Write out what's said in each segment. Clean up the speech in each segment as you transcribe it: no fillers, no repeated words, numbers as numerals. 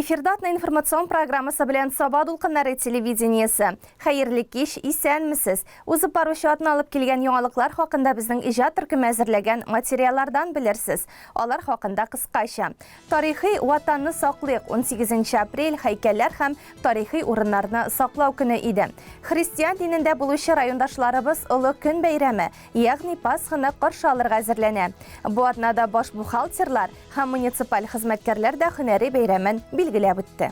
Эфирда атна информацион программасы белән Саба дулкыннары телевидениесе. Хәерле кич, исәнмесез! Узып баручы атна алып килгән яңалыклар хакында безнең иҗат төркеме әзерләгән материаллардан белерсез. Алар хакында кыскача. Тарихи Ватанны саклыйк, 18 апрель һәйкәлләр һәм тарихи урыннарны саклау көне иде. Христиан динендә булучы райондашларыбыз Олы көн бәйрәме, ягъни Пасханы каршы алырга әзерләнә. Бу атнада баш бухгалтерлар һәм муниципаль хезмәткәрләр дә һөнәри бәйрәмен билгеләп үтте.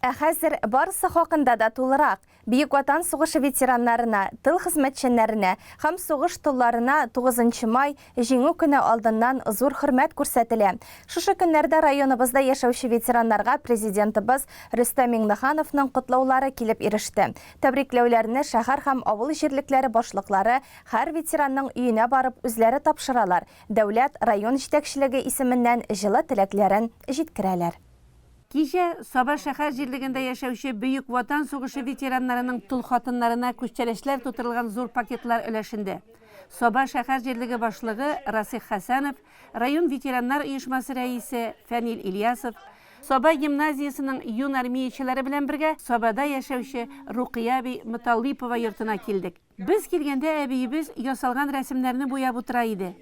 Ә хәзер барысы хакында да тулырак. Бөек Ватан сугышы ветераннарына, тыл хезмәтчәннәренә һәм сугыш толларына 9 май, Җиңү көне алдыннан зур хөрмәт күрсәтелә. Шушы көннәрдә районыбызда яшәүче ветераннарга Президентыбыз Рөстәм Миңнехановның котлаулары килеп иреште. Тәбрикләүләрне шәһәр һәм авыл җирлекләре башлыклары һәр ветеранның өенә барып үзләре тапшыралар, дәүләт, район җитәкчелеге исеменнән җылы теләкләрен җиткерәләр. Кичә Саба шәһәр җирлегендә яшәүче Бөек Ватан сугышы ветераннарының тол хатыннарына күчтәнәчләр тутырылган зур пакетлар өләшенде. Саба шәһәр җирлеге башлыгы Расих Хәсәнов, район ветераннар оешмасы рәисе Фәнил Ильясов, Саба гимназиясенең юнармиячеләре белән бергә Сабада яшәүче Рукыя әби Моталлипова йортына килдек. Без килгәндә әбиебез ясалган рәсемнәрне буяп утыра иде.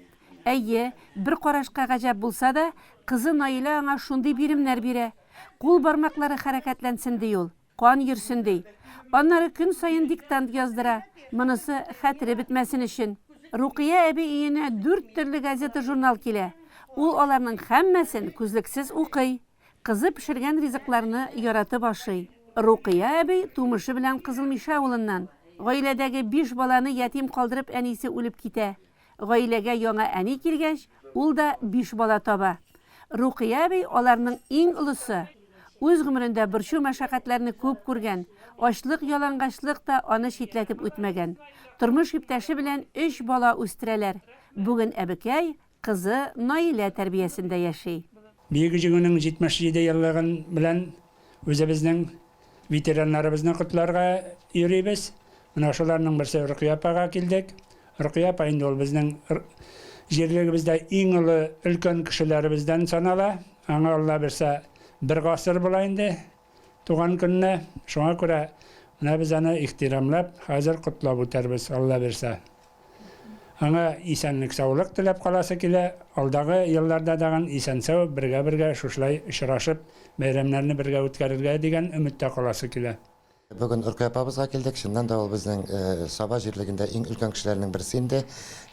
Әйе, бер карашка гаҗәп булса да, кызы Наилә аңа шундый биремнәр бирә. Кул бармаклары хәрәкәтләнсен, ди ул, кан йөрсен, ди. Аннары көн саен диктант яздыра, монысы хәтере бетмәсен өчен. Рукыя әби өенә дүрт төрле газета-журнал килә. Ул аларның һәммәсен күзлексез укый. Кызы пешергән ризыкларны яратып ашый. Рукыя әби тумышы белән Кызыл Мишә авылыннан. Гаиләдәге биш баланы ятим калдырып әнисе үлеп китә. Гаиләгә яңа әни килгәч, ул да биш бала таба. Рукыя әби аларның иң олысы. Үз гомерендә борчу-мәшәкатьләрне күп күргән, ачлык-ялангачлык та аны читләтеп үтмәгән. Тормыш иптәше белән өч бала үстерәләр. Бүген әбекәй Кызы Наилә тәрбиясендә яши. Бөек Җиңүнең 77 еллыгын белән үзебезнең ветераннарыбызны котларга йөрибез. Менә шуларның берсе Рөкыя апага килдек. Рөкыя апа инде ул безнең җирлегебездә иң олы өлкән кешеләребездән санала. Аңа Алла бирсә бер гасыр була инде туган көненә. Шуңа күрә менә без аны ихтирамлап хәзер котлап үтәрбез, Алла бирсә. Аңа исәнлек-саулык теләп каласы килә, алдагы елларда тагын исән-сау бергә-бергә шушылай очрашып, бәйрәмнәрне бергә үткәрергә дигән өметтә каласы килә. Бүген Өркә апабызга килдек. Чыннан да ул безнең Саба җирлегендә иң өлкән кешеләрнең берсе инде.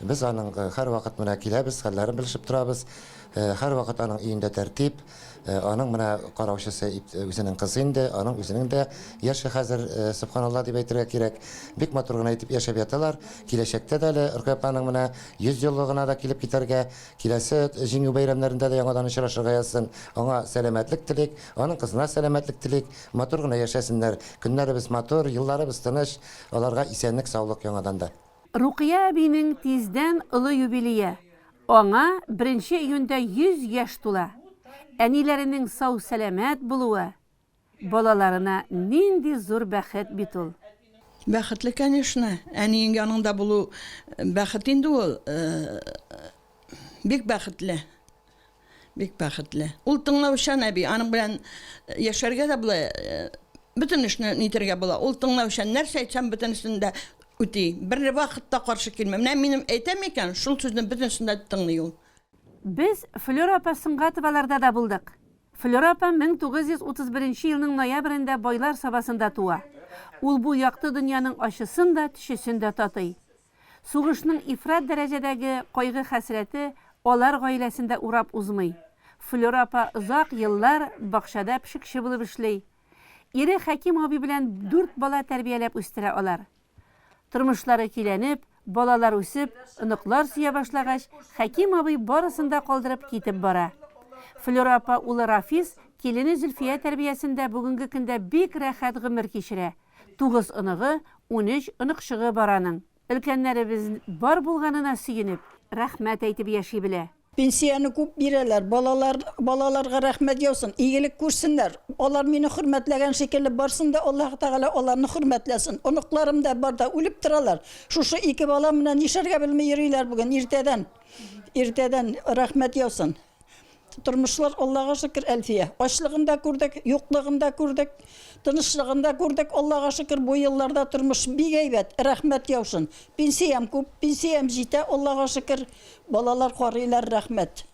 Без аның һәрвакыт менә киләбез, хәлләрен белешеп торабыз. Һәрвакыт аның өендә тәртип. Аның менә караучысы үзенең кызы инде, аның үзенең дә яше хәзер, сөбханалла дип әйтергә кирәк. Бик матур гына итеп яшәп яталар. Киләчәктә дә әле Рөкыя апаның менә 100 еллыгына да килеп китәргә, киләсе Җиңү бәйрәмнәрендә дә яңадан очрашырга язсын. Аңа сәламәтлек телик, аның кызына сәламәтлек телик. Матур гына яшәсеннәр. Көннәребез матур, елларыбыз тыныч. Аларга исәнлек, саулык яңадан да. Рукыя әбинең тиздән олы юбилее, Аңа беренче июньдә 100 яшь тула. Әниләренең сау-сәламәт булуы, балаларына нинди зур бәхет бит ул. Бәхетле, конечно. Әниең яныңда булу бәхет инде ул. Бик бәхетле. Бик бәхетле. Ул тыңлаучан әби, аның белән яшәргә дә була, бөтен эшне нитәргә була. Ул тыңлаучан, нәрсә әйтсәм, бөтенесен дә үти. Бер вакытта каршы килми. Менә минем әйтәм икән, шул сүзне бөтенесен дә тыңлый ул. Без Флера апа Сөнгатоваларда да булдык. Флера апа 1931 елның ноябрендә Байлар Сабасында туа. Ул бу якты дөньяның ачысын да, төчесен дә татый. Сугышның ифрат дәрәҗәдәге кайгы-хәсрәте алар гаиләсен дә урап узмый. Флера апа озак еллар бакчада пешекче булып эшли. Ире Хәким абый белән дүрт бала тәрбияләп үстерә алар. Тормышлары көйләнеп, балалар үсеп, оныклар сөя башлагач, Хәким абый барысын да калдырып китеп бара. Флера апа улы Рафис, килене Зөлфия тәрбиясендә бүгенге көндә бик рәхәт гомер кичерә. Тугыз оныгы, 13 оныкчыгы бар аның. Өлкәннәребез бар булганына сөенеп, рәхмәт әйтеп яши белә. Пенсияне күп бирәләр, балалар, балаларга рәхмәт яусын, игелек күрсеннәр. Алар мине хөрмәтләгән шикелле барсын да Аллаһы Тәгалә аларны хөрмәтләсен. Оныкларым да бар да үлеп торалар. Шушы ике балам менә нишләргә белми йөриләр бүген иртәдән. Иртәдән рәхмәт яусын. Тормышлар, Аллага шөкер, Әлфия. Ачлыгын да күрдек, юклыгын да күрдек, тынычлыгын да күрдек, Аллага шөкер, бу елларда тормыш бик әйбәт, рәхмәт яусын. Пенсиям күп, пенсиям җитә, Аллага шөкер, балалар карыйлар, рәхмәт.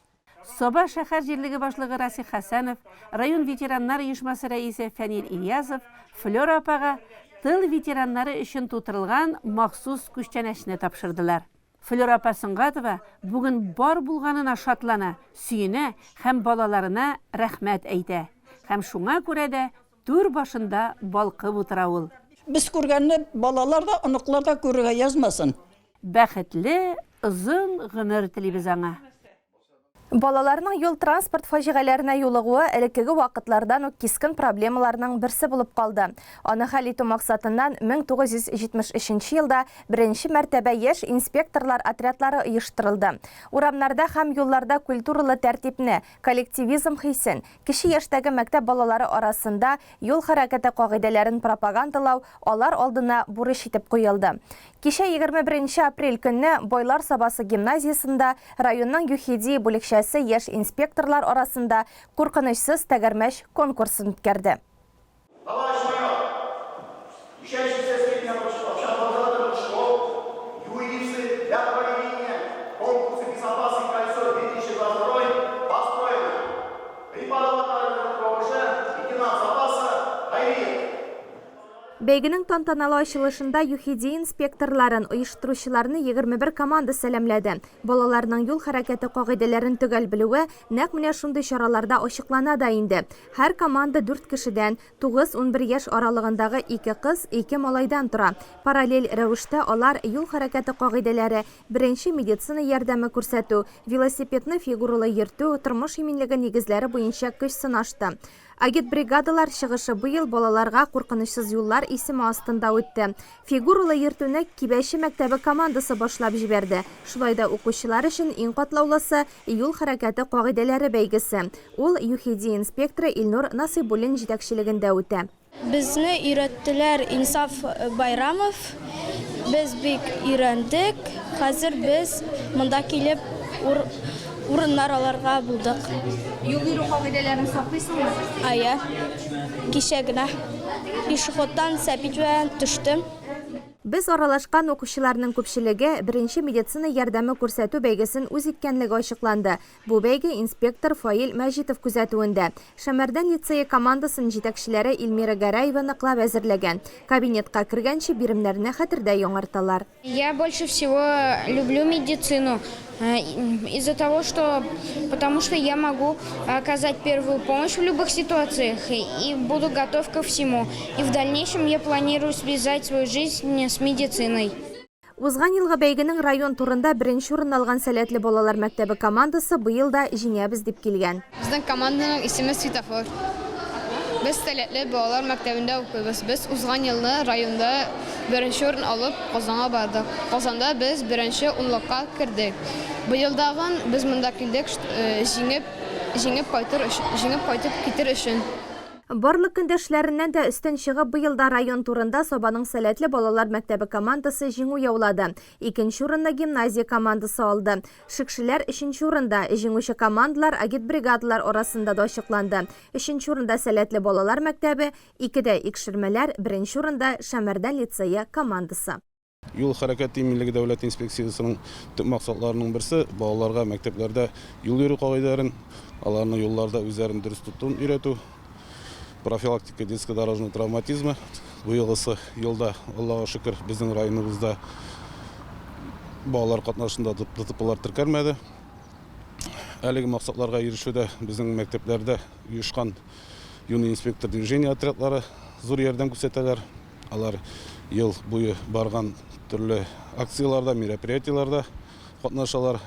Саба шәһәр җирлеге башлыгы Расих Хәсәнов, район ветераннар оешмасы рәисе Фәнил Ильязов Флера апага тыл ветераннары өчен тутырылган махсус күчтәнәчне тапшырдылар. Флера апа Сөнгатова бүген бар булганына шатлана, сөенә һәм балаларына рәхмәт әйтә. Һәм шуңа күрә дә түр башында балкып утыра ул. Без күргәнне балалар да, оныклар да күрергә язмасын. Бәхетле, озын гомер телибез аңа. Балаларның юл-транспорт фаҗигаләренә юлыгуы элеккеге вакытлардан ук кискен проблемаларның берсе булып калды. Аны хәл итү максатыннан 1973 елда беренче мәртәбә яшь инспекторлар отрядлары оештырылды. Урамнарда һәм юлларда культуралы тәртипне, коллективизм хисен, кече яшьтәге мәктәп балалары арасында юл хәрәкәте кагыйдәләрен пропагандалау алар алдына бурыч итеп куелды. Кичә 21 нче апрель көнне Байлар Сабасы гимназиясендә районның ЮХИДИ бүлекчәсе яшь инспекторлар арасында Куркынычсыз тәгәрмәч конкурсын үткәрде. Товарищ майор, учащийся средней общеобразовательных школ ЮИДИвцы для проведения конкурса Безопасное кольцо 2022 построено. Преподаватель РОВЖ, лейтенант запаса Хайриев. Бәйгенең тантаналы ачылышында ЮХИДИ инспекторларын, оештыручыларны 21 команда сәламләде. Балаларның юл хәрәкәте кагыйдәләрен төгәл белүе нәкъ менә шундый чараларда ачыклана да инде. Һәр команда дүрт кешедән, тугыз-унбер яшь аралыгындагы ике кыз, ике малайдан тора. Параллель рәвештә алар юл хәрәкәте кагыйдәләре, беренче медицина ярдәме күрсәтү, велосипедны фигуралы йөртү, тормыш иминлеге нигезләре буенча көч сынашты. Агитбригадалар чыгышы быел Балаларга куркынычсыз юллар исеме астында үтте. Фигуралы йөртүне Кибәче мәктәбе командасы башлап җибәрде. Шулай да укучылар өчен иң катлаулысы, юл хәрәкәте кагыйдәләре бәйгесе. Ул ЮХИДИ инспекторы Илнур Насыйбуллин җитәкчелегендә үтә. Безне өйрәттеләр Инсаф Байрамов. Без бик өйрәндек. Хәзер без монда килеп урыннар алырга булдык. Юл йөрү кагыйдәләрен саклыйсыңмы? Әйе. Кичә генә пешеходтан сәпит белән төштем. Без аралашкан укучыларның күпчелеге беренче медицина ярдәме күрсәтү бәйгесен үз иткәнлеге ачыкланды. Бу бәйге инспектор Фаил Мәҗитов күзәтүендә. Шәмәрдән лицее командасын җитәкчеләре Эльмира Гәрәева ныклап әзерләгән. Кабинетка кергәнче биремнәрне хәтердә яңарталар. Я больше всего люблю медицину из-за того, что потому что я могу оказать первую помощь в любых ситуациях и буду готов ко всему. И в дальнейшем я планирую связать свою жизнь с медициной. Узган елгы бәйгенең район турында беренче урын алган Сәләтле балалар мәктәбе командасы быел да җиңәбез дип килгән. Безнең команданың исеме Светофор. Без Сәләтле балалар мәктәбендә укыйбыз. Без узган елны районда беренче урын алып, Казанга бардык. Казанда без беренче унлыкка кердек. Быелдагын без монда килдек, җиңеп, җиңеп кайтыр өчен, җиңеп кайтып китер өчен. Барлык көндәшләреннән дә өстен чыгып, быел да район турында Сабаның Сәләтле балалар мәктәбе командасы җиңү яулады. Икенче урынны гимназия командасы алды. Шекшеләр өченче урында. Җиңүче командалар агитбригадалар арасында да ачыкланды. Өченче урында Сәләтле балалар мәктәбе, икедә Икшермәләр, беренче урында Шәмәрдән лицее командасы. Юл хәрәкәте иминлеге дәүләт инспекциясенең төп максатларының берсе, балаларга мәктәпләрдә юл йөрү кагыйдәләрен, аларны юлларда үзләрен дөрес тотуын өйрәтү, профилактика детско-дорожного травматизма. Быелгысы елда, Аллага шөкер, безнең районыбызда балалар катнашында ДТПлар теркәлмәде. Әлеге максатларга ирешүдә безнең мәктәпләрдә оешкан Юный инспектор движения отрядлары зур ярдәм күрсәтәләр. Алар ел буе барган төрле акцияләрдә, мероприятиеләрдә катнашалар.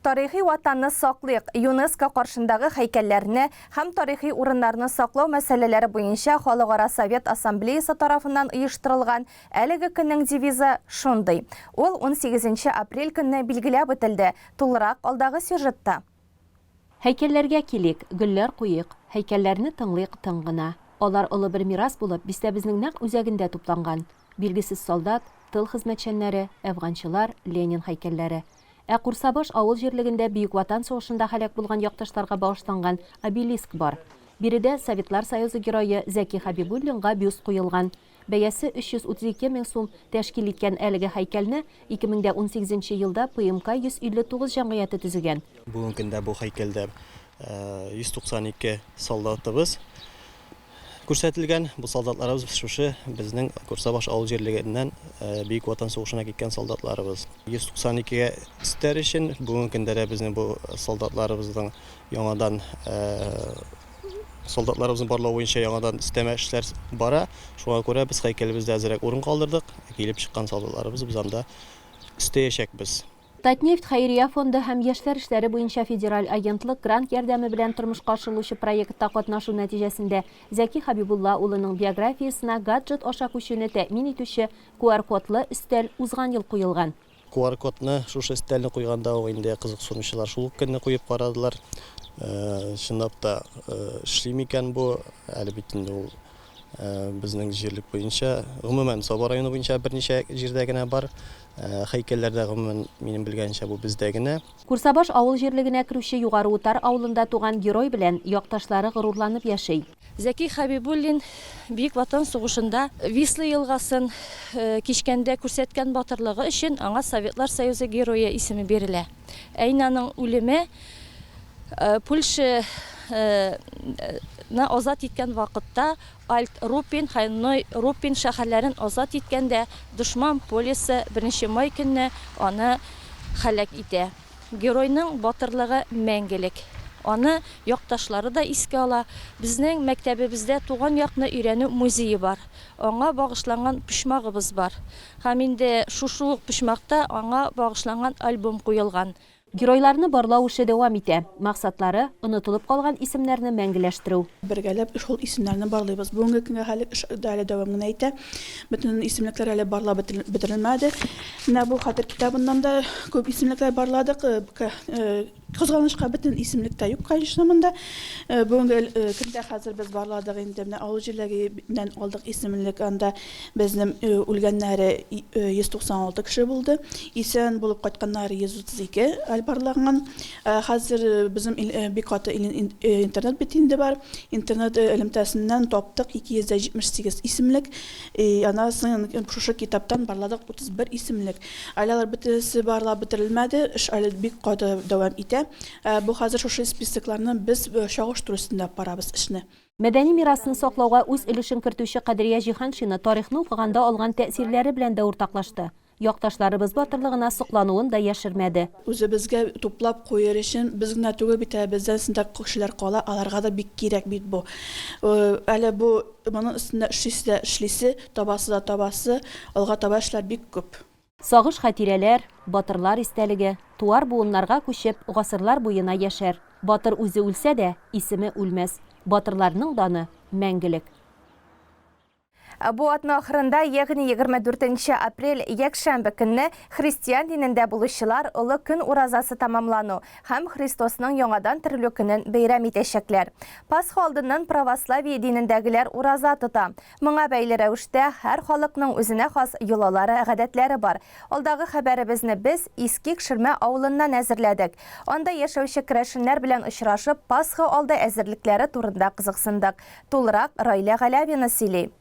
Тарихи Ватанны саклыйк! ЮНЕСКО каршындагы һәйкәлләрне һәм тарихи урыннарны саклау мәсьәләләре буенча Халыкара Совет Ассамблеясы тарафыннан оештырылган әлеге көннең девизы шундый. Ул унсигезенче апрель көнне билгеләп үтелде. Тулырак алдагы сюжетта. Һәйкәлләргә килик, гөлләр куйыйк, һәйкәлләрне тыңлыйк тын гына. Алар олы бер мирас булып, бистәбезнең нәкъ үзәгендә тупланган. Билгесез солдат, тыл хезмәтчәннәре, әфганчылар, Ленин һәйкәлләре. Ә Курсабаш авыл җирлегендә Бөек Ватан сугышында һәлак булган якташларга багышланган обелиск бар. Биредә Советлар Союзы Герое Зәки Хәбибуллинга бюст куелган. Бәясе 332 мең сум тәшкил иткән әлеге һәйкәлне 2018 нче елда ПМК 159 җәмгыяте төзегән. Бүгенге көндә бу һәйкәлдә 192 солдатыбыз күрсәтелгән. Бу солдатларыбыз шушы безнең Курсабаш авыл җирлегеннән Бөек Ватан сугышына киткән солдатларыбыз. 192 гә өстәр өчен бүгенге көндә дә безнең бу солдатларыбызның яңадан солдатларыбызны барлау буенча яңадан өстәмә эшләр бара. Шуңа күрә без һәйкәлебездә әзрәк урын калдырдык. Килеп чыккан солдатларыбыз без анда өстәячәкбез. Татнефть хәйрия фонды һәм Яшьләр эшләре буенча федераль агентлык грант ярдәме белән тормышка ашырылучы проектта катнашу нәтиҗәсендә Зәки Хәбибулла улының биографиясенә гаджет аша күчүне тәэмин итүче QR-кодлы өстәл узган ел куелган. QR-кодны шушы өстәлне куйганда ук инде кызыксынучылар шул ук көнне куеп карадылар. Чынлап та эшли микән бу? Әле бит инде ул безнең җирлек буенча, гомумән, Саба районы буенча берничә җирдә генә бар. Һәйкәлләр дә, гомумән, минем белгәнчә, бу бездә генә. Курсабаш авыл җирлегенә керүче Югары Утар авылында туган герой белән якташлары горурланып яши. Зәки Хәбибуллин Бөек Ватан сугышында Висла елгасын кичкәндә күрсәткән батырлыгы өчен аңа Советлар Союзы Герое исеме бирелә. Ә инде аның үлеме Польша ны азат иткән вакытта Альт Рупин һәм Ной Рупин шәһәрләрен азат иткәндә дошман полисы беренче май көнне аны һәлак итә. Геройның батырлыгы мәңгелек. Аны якташлары да искә ала. Безнең мәктәбебездә туган якны өйрәнү музее бар. Аңа багышланган почмагыбыз бар. Һәм инде шушы ук почмакта аңа багышланган альбом куелган. Геройларны барлау эше дәвам итә. Максатлары, онытылып калган исемнәрне мәңгеләштерү. Бергәләп шул исемнәрне барлыйбыз. Бүгенге көнгә хәле эш дә әле дәвам генә итә. Бөтен исемлекләр әле барлап бетерелмәде. Менә бу хәтер китабыннан да күп исемлекләр барладык. Кызганычка, бөтен исемлек тә юк, конечно, монда. Бүгенге көндә хәзер без барладык инде. Менә авыл җирлегеннән алдык исемлек. Анда Безнең үлгәннәре 196 кеше булды. Исән булып кайтканнары 132 әле барланган. Хәзер безнең бик каты интернет бит инде бар. Интернет элемтәсеннән таптык 278 исемлек. Аннан соң шушы китаптан барладык 31 исемлек. Әле алар бөтенесе барлап бетерелмәде. Эш әле бик каты дәвам итә. Бу хәзер шушы списокларны без чагыштыру өстендә барабыз эшне. Мәдәни мирасны саклауга үз өлешен кертүче Кадрия Җиһаншина тарихны укыганда алган тәэсирләре белән дә уртаклашты. Якташларыбыз батырлыгына соклануын да яшермәде. Үзебезгә туплап куер өчен, без генә түгел бит әле, бездән соң да кешеләр кала, аларга да бик кирәк бит бу. Әле бу моның өстендә эшлисе дә эшлисе, табасы да табасы, алга таба эшләр бик күп. Сагыш-хатирәләр, батырлар истәлеге, туар буыннарга күчеп, гасырлар буена яшәр. Батыр үзе үлсә дә, исеме үлмәс. Батырларның даны, мәңгелек. Бу атна ахырында, ягъни 24 нче апрель, якшәмбе көнне христиан динендә булучылар Олы көн уразасы тәмамлану һәм Христосның яңадан терелү көнен бәйрәм итәчәкләр. Пасха алдыннан православие динендәгеләр ураза тота. Моңа бәйле рәвештә, һәр халыкның үзенә хас йолалары, гадәтләре бар. Алдагы хәбәребезне без Иске Икшермә авылыннан әзерләдек. Анда яшәүче керәшеннәр белән очрашып, Пасха алды әзерлекләре турында кызыксындык. Тулырак Райлә Галәвина сөйли.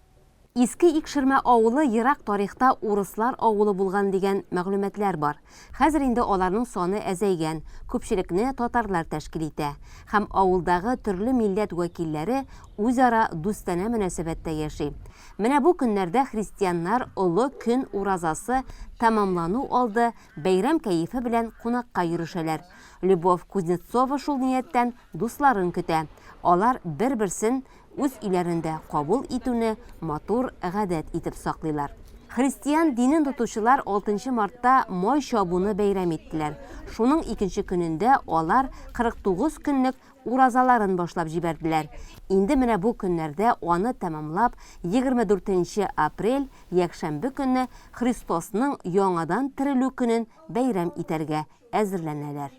Иске Икшермә авылы ерак тарихта урыслар авылы булган дигән мәгълүматлар бар. Хәзер инде аларның саны әзәйгән, күпчелекне татарлар тәшкил итә. Һәм авылдагы төрле милләт вәкилләре үзара дустанә мөнәсәбәттә яши. Менә бу көннәрдә христианнар Олы көн уразасы тәмамлану алды бәйрәм кәефе белән кунакка йөрешәләр. Любовь Кузнецова шул нияттән дусларын көтә. Алар бер-берсен үз өйләрендә кабул итүне матур гадәт итеп саклыйлар. Христиан динен тотучылар алтынчы мартта Май чабуны бәйрәм иттеләр. Шуның икенче көнендә алар 49 көнлек уразаларын башлап җибәрделәр. Инде менә бу көннәрдә аны тәмамлап, 24 нче апрель, якшәмбе көнне Христосның яңадан терелү көнен бәйрәм итәргә әзерләнәләр.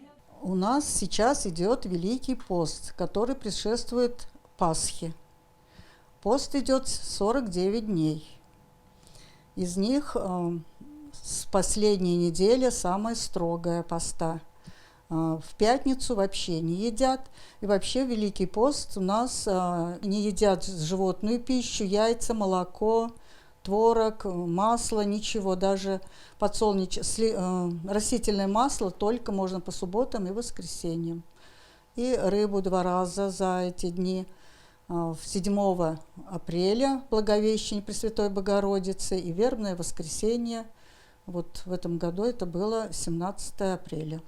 У нас сейчас идет Великий пост, который предшествует Пасхе. Пост идет 49 дней. Из них с последней недели самая строгая поста. В пятницу вообще не едят. И вообще Великий пост у нас не едят животную пищу, яйца, молоко, творог, масло, ничего. Даже растительное масло только можно по субботам и воскресеньям. И рыбу 2 раза за эти дни. В 7 апреля Благовещение Пресвятой Богородицы и Вербное воскресенье. Вот в этом году это было 17 апреля.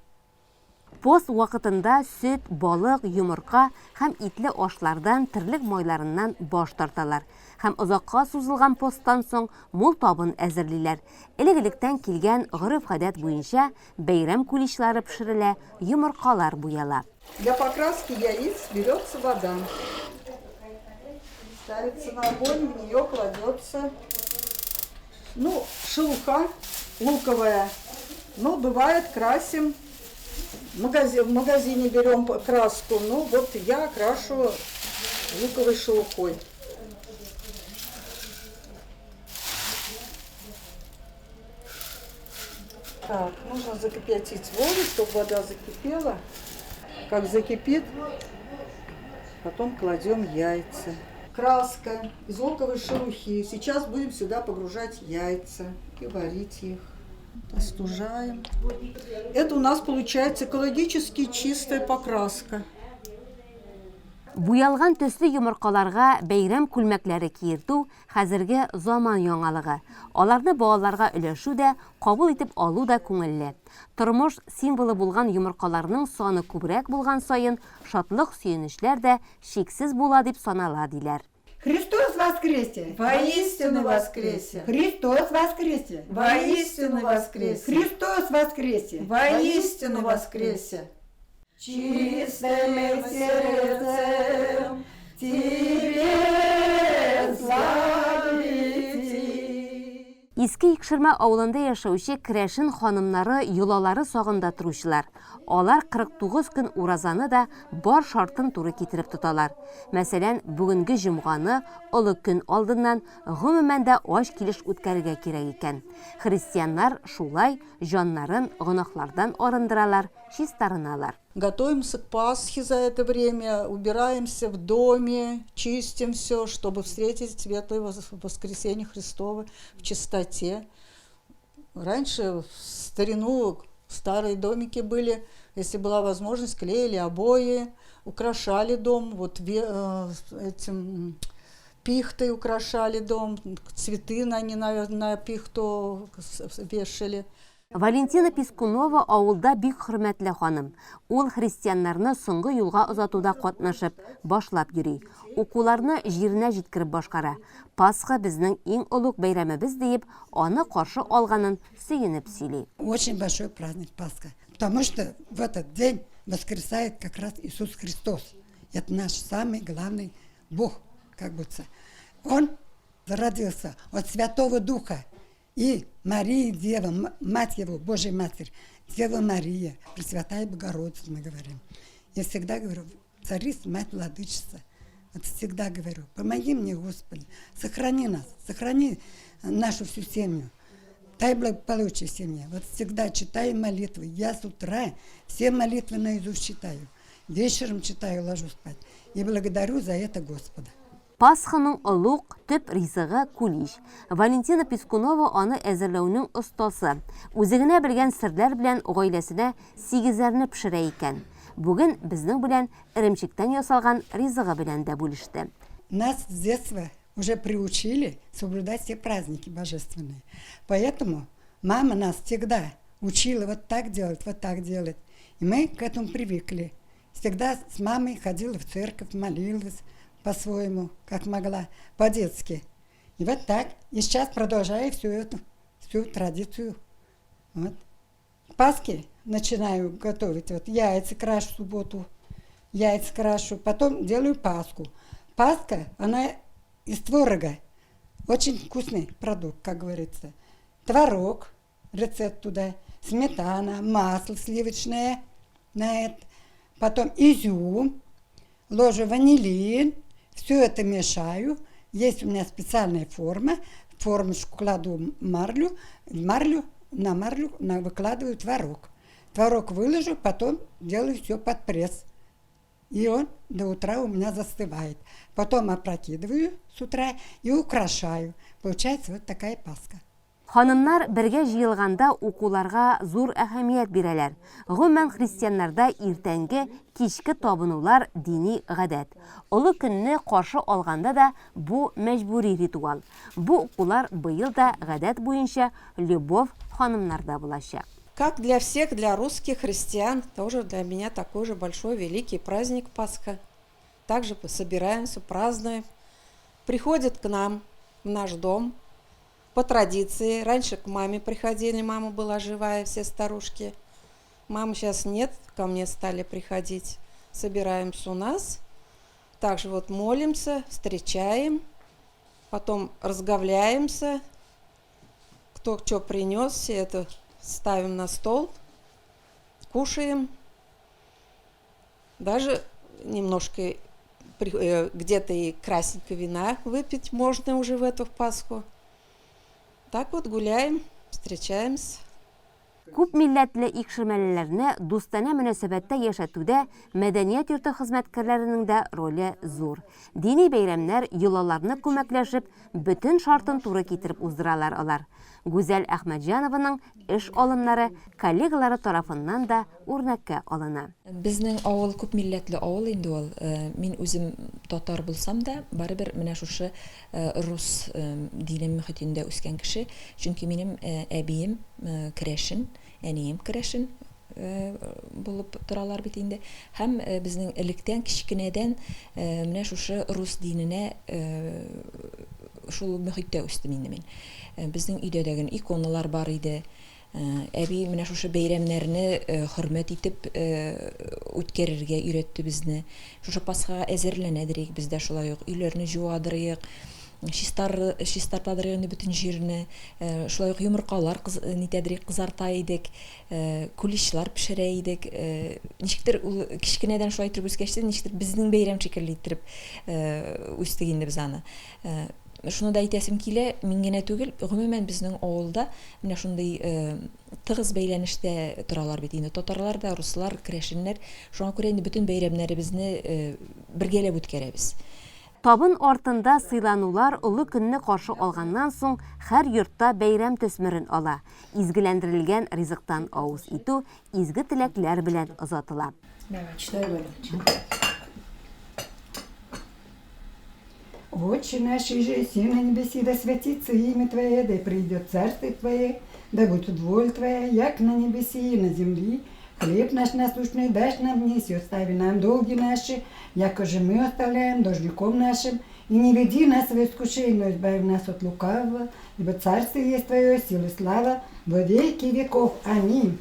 Пост вакытында сөт, балык, йомырка һәм итле ашлардан, терлек майларыннан баш тарталар. Һәм озакка сузылган посттан соң мул табын әзерлиләр. Элек-электән килгән гореф-гадәт буенча бәйрәм куличлары пешерелә, йомыркалар буяла. Для покраски яиц берется вода. Ставится на огонь, в нее кладется, шелуха луковая. Но бывает красим, в магазине берем краску, но я крашу луковой шелухой. Нужно закипятить воду, чтобы вода закипела. Как закипит, потом кладем яйца. Краска из луковой шелухи. Сейчас будем сюда погружать яйца и варить их. Остужаем. Это у нас получается экологически чистая покраска. Буялган төсле йомыркаларга бәйрәм күлмәкләре киертү хәзерге заман яңалыгы. Аларны балаларга өләшү дә, кабул итеп алу да күңелле. Тормыш символы булган йомыркаларның саны күбрәк булган саен шатлык-сөенечләр дә чиксез була дип санала, диләр. Христос воскресе! Воистину воскресе! Христос воскресе! Воистину воскресе! Христос воскресе! Воистину воскресе! Чистым сердцем тебе славить. Иске Икшермә авылында яшәүче керәшен ханымнары йолалары сагында торучылар. Алар 49 көн уразаны да бар шартын туры китереп тоталар. Мәсәлән, бүгенге җомганы олы көн алдыннан гомумән дә ач килеш үткәрергә кирәк икән. Христианнар шулай җаннарын гөнаһлардан арындыралар, чистарыналар. Готовимся к Пасхе за это время, убираемся в доме, чистим все, чтобы встретить светлое воскресенье Христово в чистоте. Раньше в старину старые домики были, если была возможность, клеили обои, украшали дом, этим пихтой украшали дом, цветы на пихту вешали. Валентина Пискунова авылда бик хөрмәтле ханым. Ул христианнарны соңгы юлга озатуда катнашып, башлап йөри. Укуларны җиренә җиткереп башкара. Пасха безнең иң олуг бәйрәмебез диеп, аны каршы алганын сөенеп сөйли. Очень большой праздник Пасха, потому что в этот день воскресает как раз Иисус Христос. Это наш самый главный Бог, как будто. Он родился от Святого Духа. И Мария, Дева, мать его, Божья Матерь, Дева Мария, Пресвятая Богородица, мы говорим. Я всегда говорю, Царица, Мать Владычица. Вот всегда говорю, помоги мне, Господи, сохрани нас, сохрани нашу всю семью. Дай благополучие семье. Вот всегда читаю молитвы. Я с утра все молитвы наизусть читаю. Вечером читаю, ложусь спать. И благодарю за это Господа. Пасханың олуг төп ризыгы кулич. Валентина Пискунова аны әзерләүнең остасы. Үзе генә белгән серләр белән гаиләсенә сигезәрне пешерә икән. Бүген безнең белән эремчектән ясалган ризыгы белән дә бүлеште. Нас с детства уже приучили соблюдать все праздники божественные. Поэтому мама нас всегда учила вот так делать, вот так делать. И мы к этому привыкли. Всегда с мамой ходила в церковь, молилась по-своему, как могла, по-детски. И вот так. И сейчас продолжаю всю традицию. К Пасхе начинаю готовить. Вот яйца крашу в субботу, яйца крашу, потом делаю Пасху. Пасха, она из творога. Очень вкусный продукт, как говорится. Творог, рецепт туда, сметана, масло сливочное на это, потом изюм, ложу ванилин, все это мешаю. Есть у меня специальная форма. формочку кладу марлю, марлю, на марлю на, выкладываю творог. Творог выложу, потом делаю все под пресс. И он до утра у меня застывает. Потом опрокидываю с утра и украшаю. Получается вот такая паска. Ханымнар бергә җыелганда укуларга зур әһәмият бирәләр. Гомумән, христианнарда иртәнге, кичке табынулар дини гадәт. Олы көнне каршы алганда да бу мәҗбүри ритуал. Бу укулар быел да гадәт буенча Любовь ханымнарда булачак. Как для всех, для русских христиан, тоже для меня такой же большой великий праздник Пасха. Также собираемся, празднуем. Приходят к нам в наш дом по традиции. Раньше к маме приходили, мама была живая, все старушки. Мамы сейчас нет, ко мне стали приходить. Собираемся у нас. Также вот молимся, встречаем, потом разговляемся. Кто что принес, все это ставим на стол, кушаем. Даже немножко э, где-то и красненького вина выпить можно уже в эту Пасху. Так вот гуляем, встречаемся. Күп милләтле икшермәлеләрне дустанә мөнәсәбәттә яшәтүдә мәдәният йорты хезмәткәрләренең дә роле зур. Дини бәйрәмнәр, йолаларны күмәкләшеп, бөтен шартын туры китереп уздыралар алар. Гүзәл Әхмәтҗанованың эш алымнары коллегалары тарафыннан да үрнәккә алына. Безнең авыл күп милләтле авыл инде ул. Мин үзем татар булсам да, барыбер менә шушы рус дине мөхитендә үскән кеше. Чөнки минем әбием керәшен, әнием керәшен булып торалар бит инде. Һәм безнең электән, кечкенәдән менә шушы рус диненә шул мөхиттә үстем инде мин. Безнең өйдә дә гел иконалар бар иде. Әби менә шушы бәйрәмнәрне хөрмәт итеп үткәрергә өйрәтте безне. Шушы Пасхага әзерләнәдер без дә шулай ук. Өйләрне җуадырыек, чистар, чистартадырыек инде бөтен җирне. Шулай ук йомыркалар кыз, нитәдерик, кызарта идек, куличлар пешерә идек. Ничектер ул кечкенәдән шулай итеп үскәч тә, ничектер безнең бәйрәм шикелле иттереп үстек инде без аны. Шуны да әйтәсем килә, мин генә түгел, гомумән безнең авылда менә шундый тыгыз бәйләнештә торалар бит инде татарлар да, руслар, керәшеннәр. Шуңа күрә инде бөтен бәйрәмнәребезне бергәләп үткәрәбез. Табын артында сыйланулар Олы көнне каршы алганнан соң һәр йортта бәйрәм төсмерен ала. Изгеләндерелгән ризыктан авыз итү изге теләкләр белән озатыла. Давай, читай, Валя. Отче наш, иже еси на небеси, да святится имя Твое, да придет царство Твое, да будет воля Твоя, як на небеси и на земли. Хлеб наш насущный дашь нам днесь, и остави нам долги наши, якоже мы оставляем должником нашим. И не веди нас в искушение, но избави нас от лукавого, ибо царство есть Твое, сила и слава во веки веков. Аминь.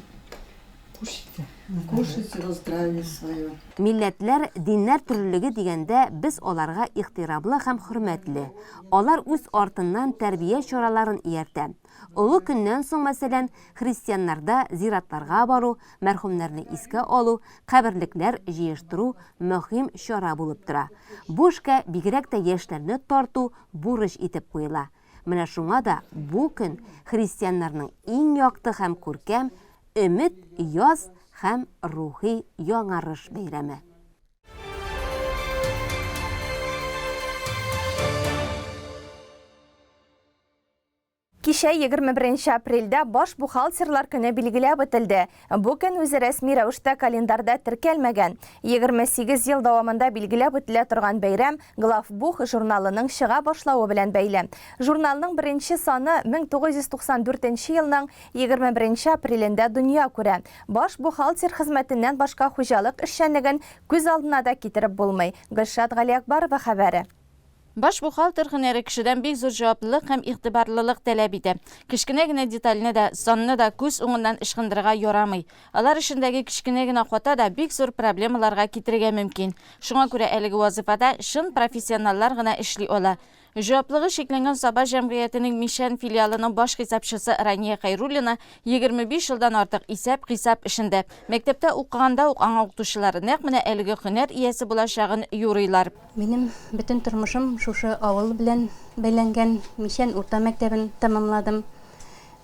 Кушайте. Кушайте на здравие свое. Милләтләр, диннәр төрлелеге дигәндә, без аларга ихтирамлы һәм хөрмәтле. Алар үз артыннан тәрбия чараларын ияртә. Олы көннән соң, мәсәлән, христианнарда зиратларга бару, мәрхүмнәрне искә алу, каберлекләр җыештыру мөһим чара булып тора. Бу эшкә бигрәк тә яшьләрне тарту бурыч итеп куела. Менә шуңа да бу көн христианнарның иң якты һәм күркәм Өмет, яз һәм рухи яңарыш бәйрәме. Кичә 21 апрельдә баш бухгалтерлар көне билгеләп үтелде. Бу көн үзе рәсми рәвештә календарьда теркәлмәгән. 28 ел дәвамында билгеләп үтелә торган бәйрәм Главбух журналының чыга башлавы белән бәйле. Журналның беренче саны 1994 елның 21 нче апрелендә дөнья күрә. Баш бухгалтер хезмәтеннән башка хуҗалык эшчәнлеген күз алдына да китереп булмый. Гөлшат Галиәкбарова хәбәре. Баш бухгалтер һөнәре кешедән бик зур җаваплылык һәм игътибарлылык таләп итә. Кечкенә генә детальне дә, санны да күз уңыннан ычкындырырга ярамый. Алар эшендәге кечкенә генә хата да бик зур проблемаларга китерергә мөмкин. Шуңа күрә әлеге вазыйфада чын профессионаллар гына эшли ала. Җаваплыгы чикләнгән Саба җәмгыятенең Мичән филиалының баш хисапчысы Рания Хәйруллина 25 елдан артык исәп-хисап эшендә. Мәктәптә укыганда ук аңа укытучылары нәкъ менә әлеге һөнәр иясе булачагын юрыйлар. Минем бөтен тормышым шушы авыл белән бәйләнгән. Мичән урта мәктәбен тәмамладым.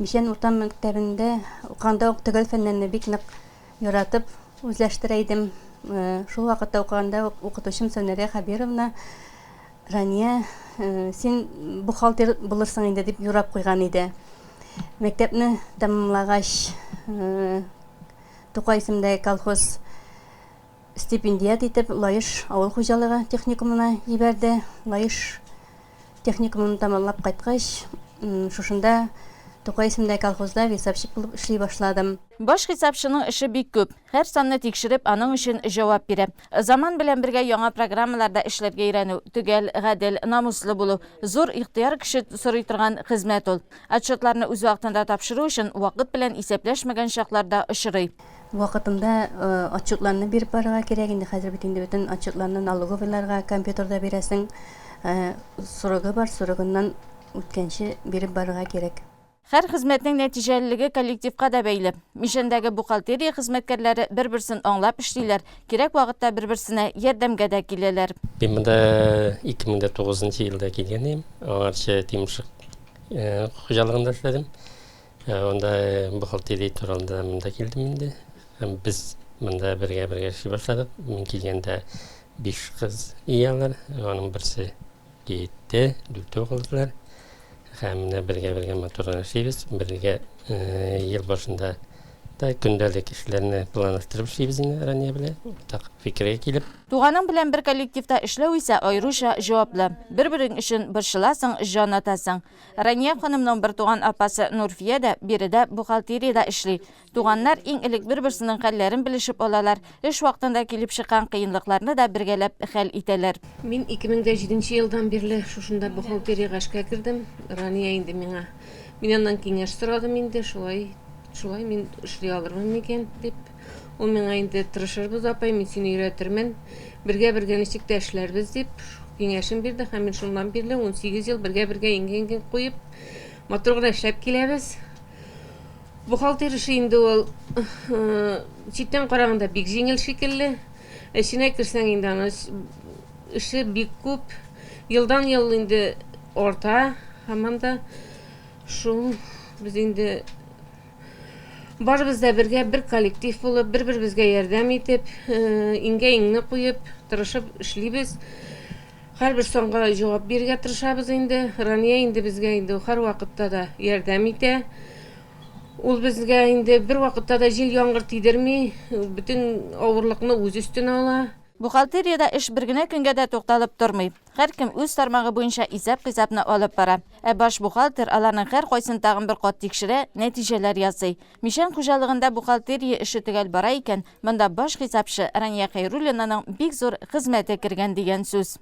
Мичән урта мәктәбендә укыганда ук төгәл фәннәрне бик нык яратып үзләштерә идем. Шул вакытта укыганда ук укытучым Сәүнәрия Хәбировна Рания, син бухгалтер булырсың инде, дип юрап куйган иде. Мәктәпне тәмамлагач, Тукай исемендәге колхоз стипендиат итеп Лаеш авыл хуҗалыгы техникумына җибәрде. Лаеш техникумын тәмамлап кайткач, шушында Тукай исемендәге колхозда весовщик булып эшли башладым. Баш хисапчының эше бик күп. Һәр санны тикшереп, аның өчен җавап бирә. Заман белән бергә яңа программаларда эшләргә өйрәнү, төгәл, гадел, намуслы булу, зур ихтыяр көче сорый торган хезмәт ул. Отчетларны үз вакытында тапшыру өчен вакыт белән исәпләшмәгән чаклар да очрый. Вакытында отчетларны биреп барырга кирәк. Инде хәзер бит инде бөтен отчетларны налоговыйларга компьютерда бирәсең. Срогы бар, срогыннан үткәнче биреп барырга кирәк. Һәр хезмәтнең нәтиҗәлелеге коллективка да бәйле. Мичәндәге бухгалтерия хезмәткәрләре бер-берсен аңлап эшлиләр, кирәк вакытта бер-берсенә ярдәмгә дә киләләр. Мин монда 2009 нчы елда килгән идем. Аңарчы Тимершык хуҗалыгында эшләдем. Анда бухгалтерия турында монда килдем инде. Һәм без монда бергә-бергә эшли башладык. Мин килгәндә биш кыз ияләр, аның берсе Китте, дүртәү калдылар. Һәм менә бергә-бергә матур гына эшлибез. Бергә ел башында да көндәлек эшләрне планлаштырып эшлибез инде Рания белән, уртак фикергә килеп. Туганың белән бер коллективта эшләү исә аеруча җаваплы. Бер-берең өчен борчыласың, җан атасың. Рания ханымның бертуган апасы Нурфия дә биредә бухгалтериядә эшли. Туганнар иң элек бер-берсенең хәлләрен белешеп алалар, эш вакытында килеп чыккан кыенлыкларны да бергәләп хәл итәләр. Мин 2007 нче елдан бирле шушында бухгалтериягә эшкә кердем. Рания инде миңа, мин аннан киңәш сорадым инде, шулай, шулай мин эшли алырмын микән дип. Ул миңа инде тырышырбыз, апай, мин сине өйрәтермен, бергә-бергә ничек тә эшләрбез дип киңәшен бирде һәм мин шуннан бирле 18 ел бергә-бергә иңгә-иңгә куеп, матур гына эшләп киләбез. Бухгалтер эше инде ул читтән караганда бик җиңел шикелле. Эченә керсәң инде аны эше бик күп. Елдан ел инде арта һаман да. Шул без инде барыбыз да бергә бер коллектив булып, бер-беребезгә ярдәм итеп, иңгә иңне куеп, тырышып эшлибез. Һәрбер санга җавап бирергә тырышабыз инде. Рания инде безгә инде һәрвакытта да ярдәм итә. Ул безгә инде бервакытта да җил-яңгыр тидерми, бөтен авырлыкны үз өстенә ала. Бухгалтериядә эш бер генә көнгә дә тукталып тормый. Һәркем үз тармагы буенча исәп-хисапны алып бара. Ә баш бухгалтер аларның һәркайсын тагын бер кат тикшерә, нәтиҗәләр ясый. Мичән хуҗалыгында бухгалтерия эше төгәл бара икән, монда баш хисапчы Рания Хәйруллинаның бик зур хезмәте кергән дигән сүз.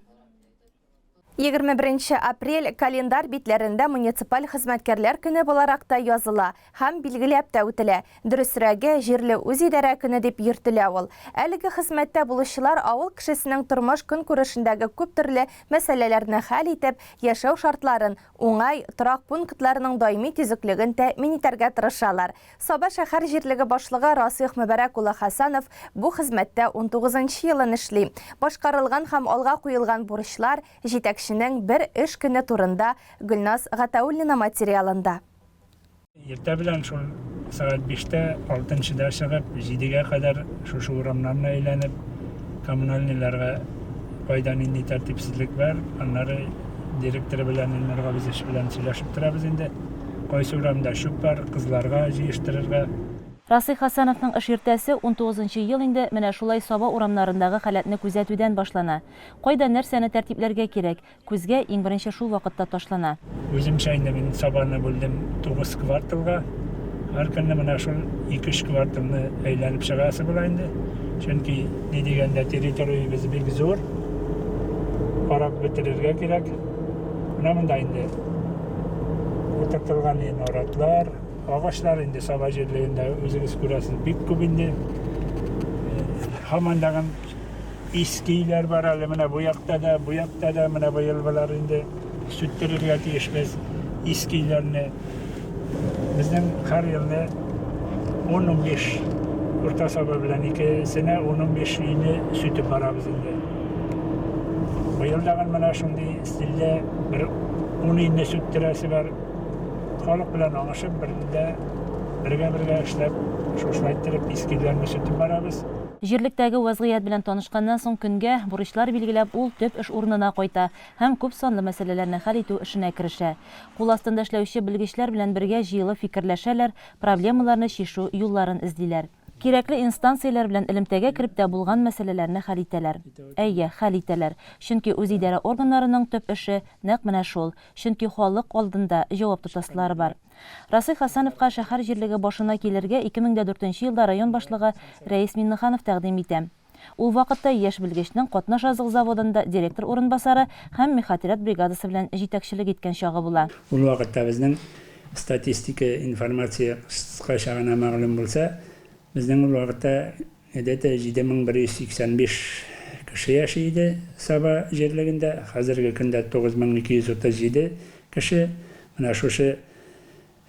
21 нче апрель календарь битләрендә муниципаль хезмәткәрләр көне буларак та языла һәм билгеләп тә үтелә. Дөресрәге, җирле үзидарә көне дип йөртелә ул. Әлеге хезмәттә булучылар авыл кешесенең тормыш-көнкүрешендәге күптөрле мәсьәләләрне хәл итеп, яшәү шартларын, уңай, торак пунктларының даими төзеклеген тәэмин итәргә тырышалар. Саба шәһәр җирлеге башлыгы Расыйх Мөбарәк улы Хәсәнов бу хезмәттә унтугызынчы елын эшли. Башкарылган һәм алга куелган бурычлар, җитәкченең бер эш көне турында Гөлназ Гатауллина материалында. Иртә белән шул сәгать биштә, алтынчыда чыгып, җидегә кадәр шушы урамнарны әйләнеп, коммунальныйларга кайда нинди тәртипсезлек бар, аннары директоры белән Илнур Габизович белән сөйләшеп торабыз инде. Кайсы урамда чүп бар, кызларга җыештырырга. Расыйх Хәсәновның эш иртәсе унтугызынчы ел инде менә шулай Саба урамнарындагы халәтне күзәтүдән башлана. Кайда нәрсәне тәртипләргә кирәк, күзгә иң беренче шул вакытта ташлана. Үземчә инде мин Сабаны бүлдем тугыз кварталга. Һәр көнне менә шул ике-өч кварталны әйләнеп чыгасы була инде. Чөнки, ни дигәндә, территориябез бик зур. Карап бетерергә кирәк. Менә монда инде утыртылган наратлар, агачлар инде Саба җирлегендә үзегез күрәсез, бик күп инде. Һаман тагын иске өйләр бар әле менә бу якта да, бу якта да, менә быел болар инде. сүттерергә тиешбез, иске өйләрне. Безнең һәр елны 10-15 Урта Саба белән икесенә 10-15 өйне сүтеп барабыз инде. Быел тагын менә шундый стильдә бер 10 өйне сүттерәсе бар. Халык белән аңышып, бергә бергә эшләп, шушылай иттереп иске өйләрне сүтеп барабыз. Җирлектәге вәзгыять белән танышканнан соң көнгә бурычлар билгеләп, ул төп эш урынына кайта һәм күп санлы мәсьәләләрне хәл итү эшенә керешә. Кул астында эшләүче белгечләр белән бергә җыелып фикерләшәләр, проблемаларны чишү юлларын эзлиләр. Кирәкле инстанцияләр белән элемтәгә кереп тә булган мәсьәләләрне хәл итәләр. Әйе, хәл итәләр. Чөнки үзидарә органнарының төп эше нәкъ менә шул. Чөнки халык алдында җавап тотасылары бар. Расыйх Хәсәновка шәһәр җирлеге башына килергә 2004 нче елда район башлыгы Рәис Миңнеханов тәкъдим итә. Ул вакытта яшь белгечнең катнаш азык заводында директор урынбасары һәм мехотряд бригадасы белән җитәкчелек иткән чагы була. Ул вакытта безнең статистика информация кыскача гына мәгълүм булса, безнең ул вакытта Гадәттә 7185 кеше яши иде Саба җирлегендә, хәзерге көндә 9237 кеше. Менә шушы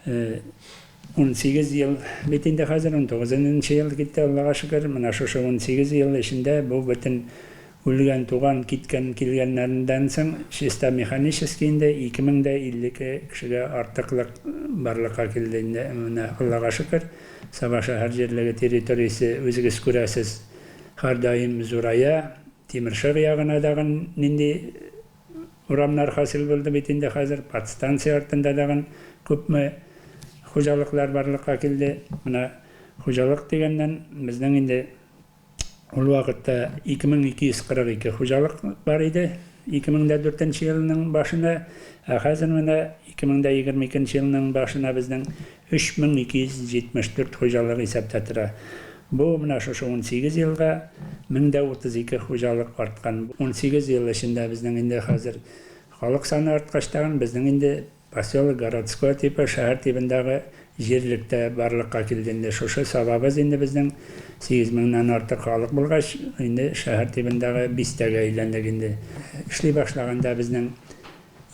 18 ел бит инде хәзер, 19 нчы ел китте, Аллага шөкер. Менә шушы 18 ел эчендә бу бөтен үлгән, туган, киткән, килгәннәрдән соң чисто механически инде 2052 кешегә артыклык барлыкка килде инде. Менә Аллага шөкер. Саба шәһәр җирлеге территориясе, үзегез күрәсез, һәрдаим зурая. Тимершык ягына тагын нинди урамнар хасил булды бит инде хәзер, подстанция артында тагын күпме хуҗалыклар барлыкка килде. Менә хуҗалык дигәннән, безнең инде Ул вакытта 2242 хуҗалык бар иде, 2004 нче елның башына, ә хәзер менә 2022 нче елның башына безнең 3274 хуҗалык исәптә тора. Бу менә шушы 18 елга 1032 хуҗалык арткан. 18 ел эчендә безнең инде хәзер халык саны арткач тагын безнең инде Поселок городской типы, шәһәр тибындагы җирлек тә барлыкка килде инде. Шушы Сабабыз инде безнең 8 меңнән артык халык булгач, инде шәһәр тибындагы бистәгә әйләндек инде. Эшли башлаганда безнең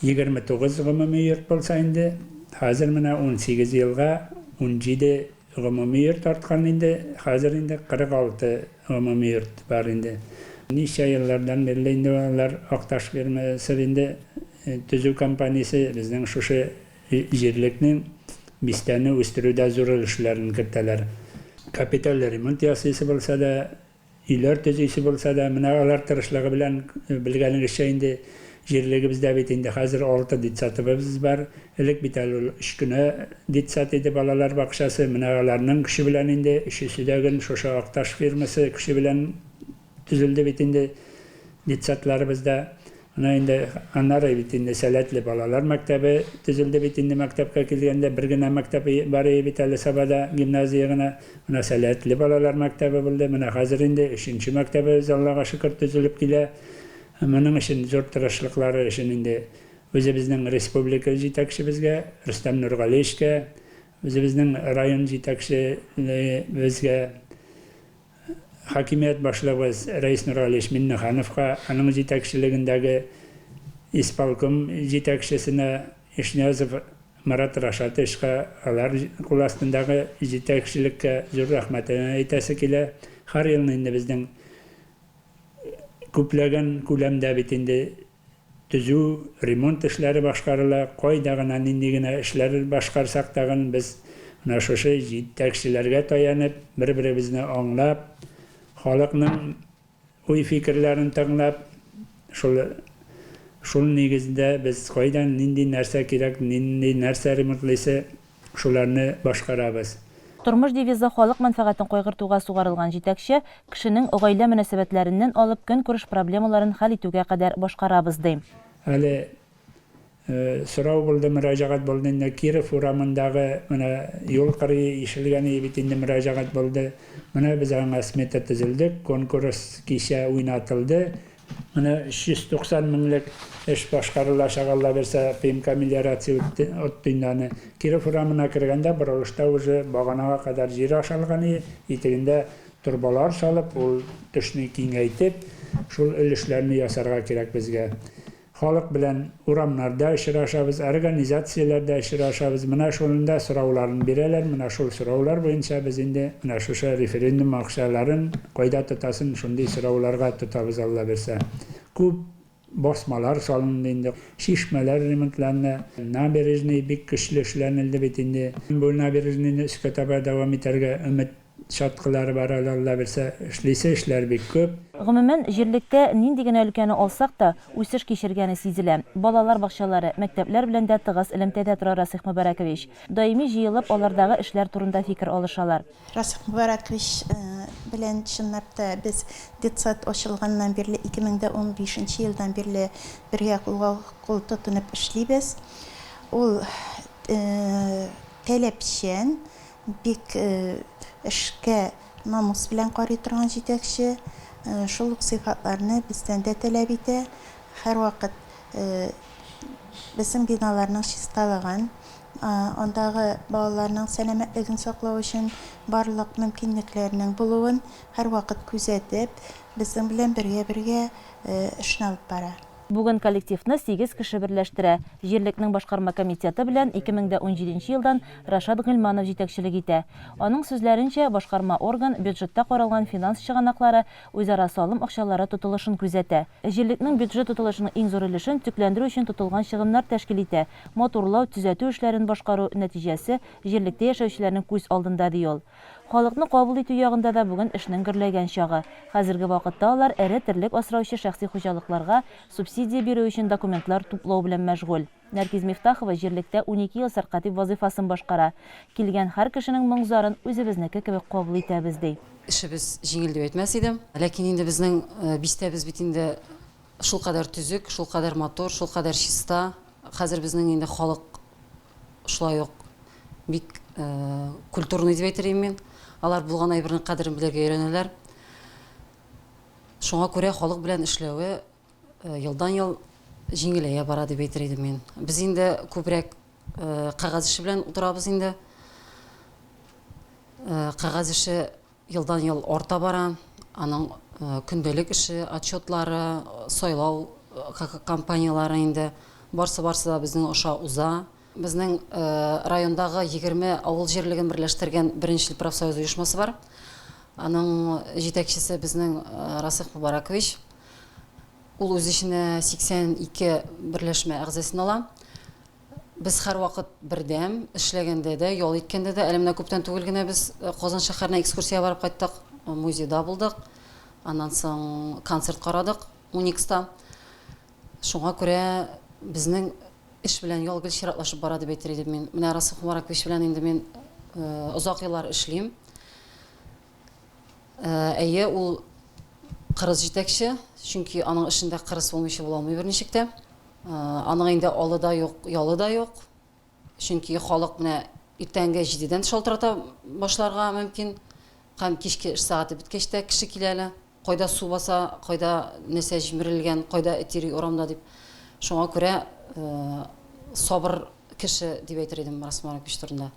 29 гомуми йорт булса инде, хәзер менә 18 елга 17 Гомуми йорт арткан инде, хәзер инде 46 гомуми йорт бар инде. Ничә еллардан бирле инде алар Акташ фирмасы инде төзү компаниясе безнең шушы җирлекнең бистәне үстерүдә зур өлешләрен кертәләр. Капиталь ремонт ясыйсы булса да, Өйләр төзисе булса да, менә алар тырышлыгы белән, белгәнегезчә инде, җирлегебездә бит инде хәзер алты детсадыбыз бар. Элек бит әле ул өч кенә детсад иде, балалар бакчасы. Менә аларның көче белән инде, өчесе дә гел шушы Акташ фирмасы көче белән төзелде бит инде детсадларыбыз да. Менә инде аннары бит инде сәләтле балалар мәктәбе төзелде бит инде мәктәпкә килгәндә бер генә мәктәп бар иде бит әле Сабада, гимназия гына. Менә сәләтле балалар мәктәбе булды. Менә хәзер инде өченче мәктәбебез Аллага шөкер төзелеп килә. Моның өчен зур тырышлыклары өчен инде үзебезнең республика җитәкчебезгә Рөстәм Нургалиевичка, үзебезнең район җитәкчелегебезгә, Хакимият башлыгыбыз Рәис Нургалиевич Миннехановка, аның җитәкчелегендәге исполком җитәкчесенә Ишниязов Марат Рашатовичка, алар кул астындагы җитәкчелеккә зур рәхмәтемне әйтәсе килә. Һәр елны инде безнең күпләгән күләмдә бит инде Төзү, ремонт эшләре башкарыла, кайда гына нинди генә эшләр башкарсак тагын без менә шушы җитәкчеләргә таянып, бер-беребезне аңлап, халыкның уй-фикерләрен тыңлап, шул шул нигездә без кайдан нинди нәрсә кирәк, нинди нәрсә ремонтлыйсы, Шуларны башкарабыз. Тормыш девизы халык мәнфәгатен кайгыртуга сугарылган җитәкче кешенең гаилә мөнәсәбәтләреннән алып көнкүреш проблемаларын хәл итүгә кадәр башкарабыз, ди. Әле сорау булды, мөрәҗәгать булды инде, Киров урамындагы менә юл кырые ишелгән иде бит инде, мөрәҗәгать булды. Менә без аңа смета төзелдек, конкурс кичә уйнатылды. Менә 390 меңлек эш башкарылачак, Алла бирсә, ПМК мелиорация үтте, отты инде аны. Киров урамына кергәндә борылышта уже баганага кадәр җир ашалган и, итегендә торбалар салып, ул төшне киңәйтеп, шул өлешләрне ясарга кирәк безгә. Халык белән урамнарда очрашабыз, организацияләрдә очрашабыз. Менә шунда сорауларын бирәләр, менә шул сораулар буенча без инде менә шушы референдум акчаларын кайда тотасын, шундый сорауларга тотабыз, Алла бирсә. Күп басмалар салынды инде, чишмәләр ремонтланды, набережный бик көчле эшләнелде бит инде. Бу набережныйны өскә таба дәвам итәргә өмет Чаткылары бар әле, Алла бирсә, эшлисе эшләр бик күп. Гомумән, җирлектә нинди генә өлкәне алсак та, үсеш кичергәне сизелә. Балалар бакчалары, мәктәпләр белән дә тыгыз элемтәдә тора Расыйх Мөбарәкович. Даими җыелып, алардагы эшләр турында фикер алышалар. Расыйх Мөбарәкович белән чынлап та без детсад ачылганнан бирле, 2015 нче елдан бирле бергә кулга-кул тотынып эшлибез. Ул таләпчән, Бик эшкә намус белән карый торган җитәкче. Шул ук сыйфатларны бездән дә таләп итә. Һәрвакыт безнең биналарның чисталыгын, андагы балаларның сәламәтлеген саклау өчен барлык мөмкинлекләрнең булуын һәрвакыт күзәтеп, безнең белән бергә-бергә эшне алып бара. Бүген коллективны сигез кеше берләштерә. Җирлекнең башкарма комитеты белән 2017 нче елдан Рашат Гыйльманов җитәкчелек итә. Аның сүзләренчә, башкарма орган бюджетта каралган финанс чыганаклары, үзара салым акчалары тотылышын күзәтә. Җирлекнең бюджет тотылышының иң зур өлешен төзекләндерү өчен тотылган чыгымнар тәшкил итә. Матурлау, төзәтү эшләрен башкару нәтиҗәсе җирлектә яшәүчеләрнең күз алдында, ди ул. Халыкны кабул итү ягында да бүген эшнең гөрләгән чагы. Хәзерге вакытта алар эре терлек асраучы шәхси хуҗалыкларга субсидия бирү өчен документлар туплау белән мәшгуль. Нәркиз Мифтахова җирлектә 12 ел сәркатип вазыйфасын башкара. Килгән һәр кешенең моң-зарын үзебезнеке кебек кабул итәбез, ди. Эшебез җиңел дип әйтмәс идем. Ләкин инде безнең бистәбез бит инде шулкадәр төзек, шулкадәр матур, шулкадәр чиста. Хәзер безнең инде халык шулай ук бик культурный дип әйтер идем мин. Алар булган әйбернең кадерен белергә өйрәнәләр. Шуңа күрә халык белән эшләве елдан-ел җиңеләя бара дип әйтер идем мин. Без инде күбрәк кәгазь эше белән утырабыз инде. Кәгазь эше Елдан-ел арта бара. Аның көндәлек эше, отчетлары, сайлау кампанияләре инде барсы-барсы да безнең аша уза. Безнең райондагы 20 авыл җирлеген берләштергән беренчел профсоюз оешмасы бар. Аның җитәкчесе безнең Расых Мубаракович. Ул үз эченә 82 берләшмә әгъзасын ала. Без һәрвакыт бердәм, эшләгәндә дә, ял иткәндә дә. Әле менә күптән түгел генә без Казан шәһәренә экскурсиягә барып кайттык, музейда булдык. Аннан соң концерт карадык Уникста. Шуңа күрә безнең эш белән ял гел чиратлашып бара дип әйтер идем мин. Менә Расих Мубаракович белән инде мин озак еллар эшлим. Әйе, ул кырыс җитәкче, чөнки аның эшендә кырыс булмыйча була алмый берничек тә. Аның инде алы да юк, ялы да юк. Чөнки халык менә иртәнге җидедән шалтырата башларга мөмкин. Һәм кичке эш сәгате беткәч тә кеше килә әле. Кайда су баса, кайда нәрсә җимерелгән, кайда эт йөри урамда дип. Шуңа күрә сабыр кеше дип әйтер идем Расим Маракович турында.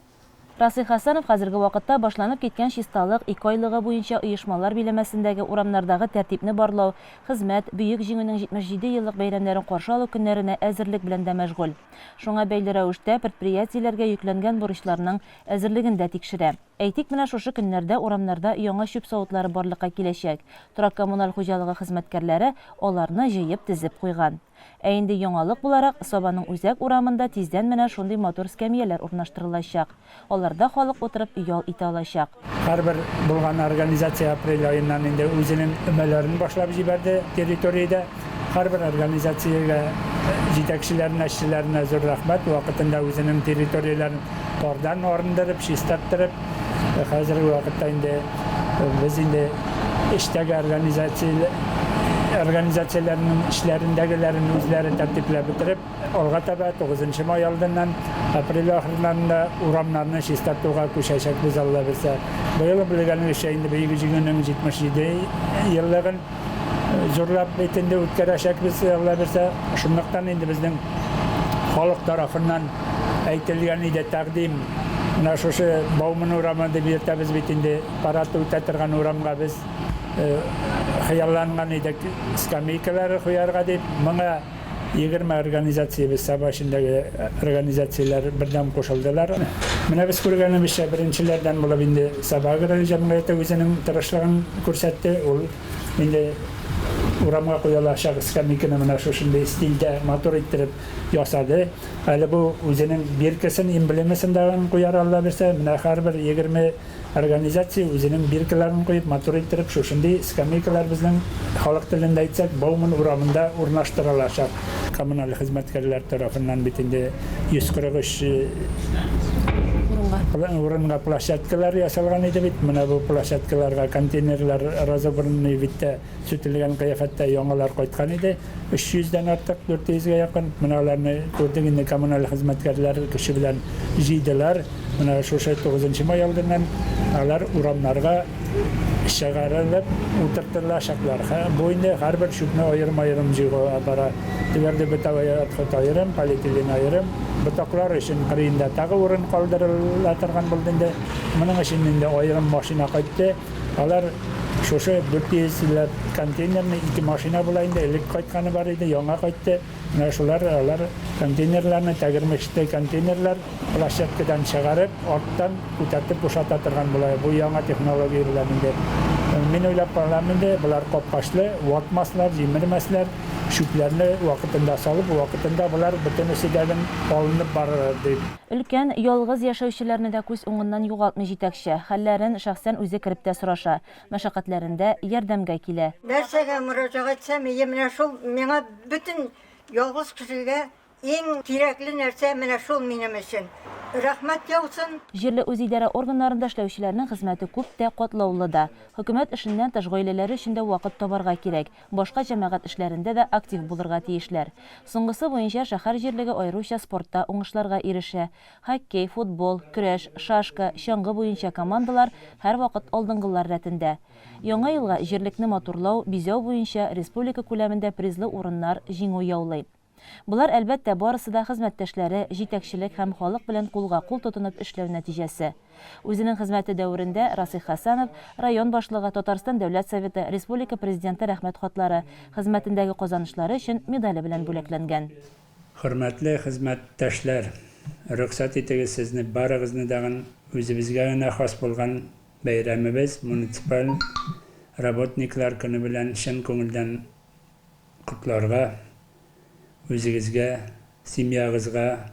Расыйх Хәсәнов хәзерге вакытта башланып киткән чисталык икеайлыгы буенча оешмалар биләмәсендәге урамнардагы тәртипне барлау, хезмәт, Бөек Җиңүнең 77 еллык бәйрәмнәрен каршы алу көннәренә әзерлек белән дә мәшгуль. Шуңа бәйле рәвештә предприятиеләргә йөкләнгән бурычларның әзерлеген дә тикшерә. Әйтик, менә шушы көннәрдә урамнарда яңа чүп савытлары барлыкка киләчәк. Торак-коммуналь хуҗалыгы хезмәткәрләре аларны җыеп-тезеп куйган. Ә инде яңалык буларак, Сабаның үзәк урамында тиздән менә шундый матур скәмияләр урнаштырылачак. Аларда халык утырып ял итә алачак. Һәрбер булган организация апрель аеннан инде үзенең өмәләрен башлап җибәрде территориядә. Һәрбер организациягә, җитәкчеләренә, эшчеләренә зур рәхмәт, вакытында үзенең территорияләрен кардан арындырып, чистарттырып, хәзерге вакытта инде без инде эштәге организация организацияләрнең эшләрендәгеләрен үзләре тәртипләп бетереп, алга таба 9 май алдыннан, апрель ахырларында урамнарны чистартуга күчәчәкбез, Алла бирсә. Быел белгәнегезчә инде Бөек Җиңүнең 77 еллыгын зурлап бит инде үткәрәчәкбез, Алла бирсә. Шунлыктан инде безнең халык тарафыннан әйтелгән иде тәкъдим, менә шушы Бауман урамы дип йөртәбез бит инде, парад үтә торган урамга без хыялланган идек скамейкалар куярга дип. Моңа 20 организациябез, Саба эчендәге организацияләр бердәм кушылдылар. Менә без күргәнебезчә, беренчеләрдән булып инде Саба-Агро җәмгыяте үзенең тырышлыгын күрсәтте. Ул инде урамга куелачак скамейканы менә шушындый стильдә матур иттереп ясады. Әле бу үзенең биркасын, эмблемасын тагын куяр, Алла бирсә. Менә һәрбер 20 организация үзенең биркаларын куеп, матур иттереп, шушындый скамейкалар безнең, халык телендә әйтсәк, Бауман урамында урнаштырылачак. Коммуналь хезмәткәрләр тарафыннан бит инде 143 урынга площадкалар ясалган иде бит. Менә бу площадкаларга контейнерлар разобранный видта Сүтелгән кыяфәттә яңалар кайткан иде. 300 дән артык, 400 гә якын. Менә аларны күрдек инде, коммуналь хезмәткәрләр көче белән җыйдылар. Менә шушы 9 май алдыннан алар урамнарга чыгарылып утыртылачаклар. Бу инде һәрбер чүпне аерым-аерым җыюга бара. Твердый бытовой отход аерым, полиэтилен аерым. Ботаклар өчен кырыенда тагы урын калдырыла торган булды инде. Моның өчен инде аерым машина кайтты. Алар шушы 400 ләп контейнерны, ике машина була инде, элек кайтканы бар иде, яңа кайтты. Менә шулар, алар контейнерларны, тәгәрмәчле контейнерлар площадкадан чыгарып, арттан күтәртеп бушата торган була. Бу яңа технология белән инде. Мин уйлап калам инде, болар капкачлы, ватмаслар, җимермәсләр, чүпләрне вакытында салып, вакытында болар бөтенесе дә алынып барыр дип. Өлкән, ялгыз яшәүчеләрне дә күз уңыннан югалтмый җитәкче. Хәлләрен шәхсән үзе кереп тә сораша, мәшәкатьләрендә ярдәмгә килә. Нәрсәгә мөрәҗәгать итсәм, ие, менә шул миңа бөтен ялгыз кешегә иң кирәкле нәрсә менә шул минем өчен. Рәхмәт яусын. Җирле үзидарә органнарында эшләүчеләрнең хезмәте күп тә, катлаулы да. Хөкүмәт эшеннән тыш, гаиләләре өчен дә вакыт табарга кирәк. Башка җәмәгать эшләрендә дә актив булырга тиешләр. Соңгысы буенча шәһәр җирлеге аеруча спортта уңышларга ирешә. Хоккей, футбол, көрәш, шашка, чаңгы буенча командалар һәрвакыт алдынгылар рәтендә. Яңа елга җирлекне матурлау, бизәү буенча республика күләмендә призлы урыннар җиңү яулый. Болар, әлбәттә, барысы да хезмәттәшләре, җитәкчелек һәм халык белән кулга-кул тотынып эшләү нәтиҗәсе. Үзенең хезмәте дәверендә Расыйх Хәсәнов район башлыгы, Татарстан Дәүләт Советы, республика Президенты Рәхмәт хатлары, хезмәтендәге казанышлары өчен медале белән бүләкләнгән. Хөрмәтле хезмәттәшләр! Рөхсәт итегез сезне барыгызны дагын үзебезгә генә хас булган бәйрәмебез, муниципаль работниклар көне белән чын күңелдән котларга, үзегезгә, семьягызга,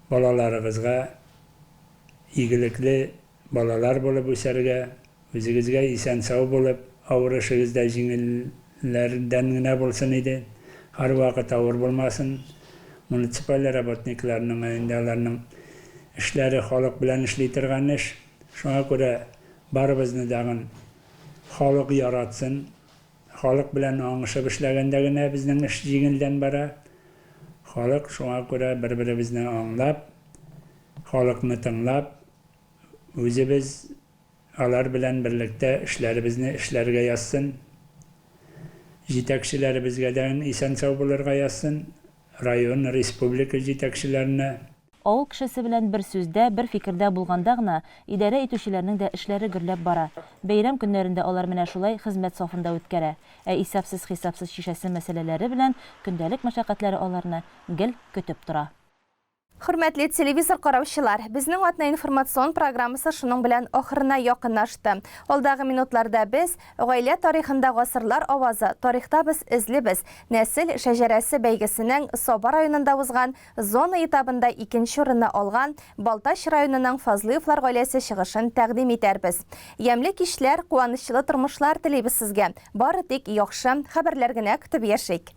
балаларыгызга игелекле балалар булып үсәргә, үзегезгә исән-сау булып, авыр эшегез дә җиңелләрдән генә булсын иде, һәрвакыт авыр булмасын. Муниципаль работникларның инде аларның эшләре халык белән эшли торган эш, шуңа күрә барыбызны дагын халык яратсын, Халык белән аңышып эшләгәндә генә безнең эш җиңелдән бара. Халык, шуңа күрә бер-беребезне аңлап, халыкны тыңлап, үзебез алар белән берлектә эшләребезне эшләргә язсын. Җитәкчеләребезгә дә исән-сау булырга язсын, район, республика җитәкчеләренә. Авыл кешесе белән бер сүздә, бер фикердә булганда гына идарә итүчеләрнең дә эшләре гөрләп бара. Бәйрәм көннәрен дә алар менә шулай хезмәт сафында үткәрә. Ә исәпсез-хисапсыз чишәсе мәсьәләләре белән көндәлек мәшәкатьләре аларны гел көтеп тора. Хөрмәтле телевизор караучылар, безнең атна информацион программасы шуның белән ахырына якынлашты. Алдагы минутларда без Гаилә тарихында гасырлар авазы, тарихта без эзлибез, нәсел шәҗәрәсе бәйгесенең Саба районында узган Зона этабында икенче урынны алган Балтач районының Фазлыевлар гаиләсе чыгышын тәкъдим итәрбез. Ямьле кичләр, куанычлы тормышлар телибез сезгә. Бары тик яхшы хәбәрләр генә көтеп яшик.